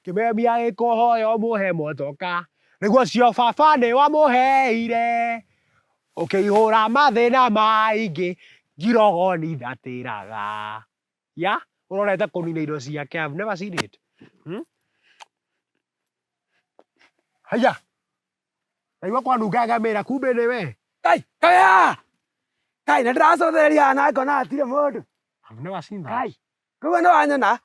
Kĩmemia gĩkũhoya ũmũhe motoka Nĩguo cio baba nĩ wamũheire Ũkĩihũra mathĩna maingĩ Ngirogoni ndatĩraga Ya ũrorete kũnina indo ciake I've never seen it hmm? Haya Naigua kwanunga ngamĩra kumbe nĩwe Kai, kaya! Kai, nĩ ndĩracũthĩrĩria haha na ngona hatirĩ mũndũ. I've never seen that. Kai, koguo nĩ wanyona?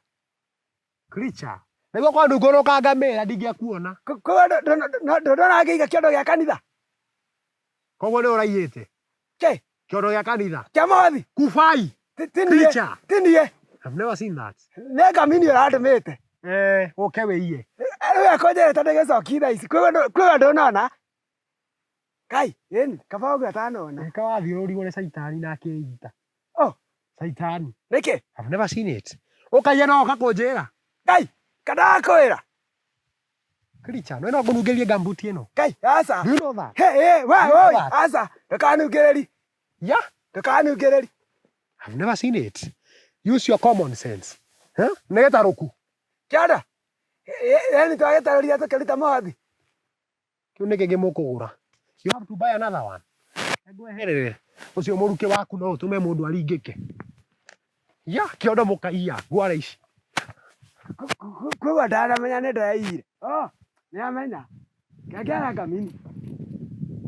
Creature. Naigua kwanungũrũka ngamĩra ndingĩakuona. Koguo ndũndona ngĩiga kĩondo gĩa kanitha? Koguo nĩ ũraiyĩte? Kĩ? Kĩondo gĩa kanitha? Kĩa mũhothi? Kubai. Ti niĩ. Creature. Ti niĩ. I've never seen that. Nĩ ngamini ũrandũmĩte. Eh, ũke wĩiye. Rĩu ekũnjĩrĩte ndĩgĩcokie thaa ici. Koguo ndũnona? Kai, ĩni, kaba ũguo atanona. Ĩka wathiũrũrirwo nĩ caitani na akĩita. Oh. Caitani. Nĩkĩ? I've never seen it. Ũkaiya no ũka kũnjĩra. Kai, kandakwĩra. Creature, no ngũnungĩrie gumboot ĩno. Kai, aca. Do you know that? Hey, hey, we, Do you know oi, that? aca. Ndũkanungĩrĩri. Yeah. Ndũkanungĩrĩri. I've never seen it. Use your common sense. Huh? Nĩ gĩtarũku. Kĩanda. Ĩni twagĩtarũria tũkĩruta mũhothi. Kĩu nĩ kĩngĩ mũkũgũra. You have to buy another one. Ngweherere. Ũcio mũrukĩ waku no ũtũme mũndũ aringĩke. Ya, kĩondo mũkaiya ngware ici. Koguo ndanamenya nĩ ndeyire. Oh, nĩ amenya. Ngengera ngamini.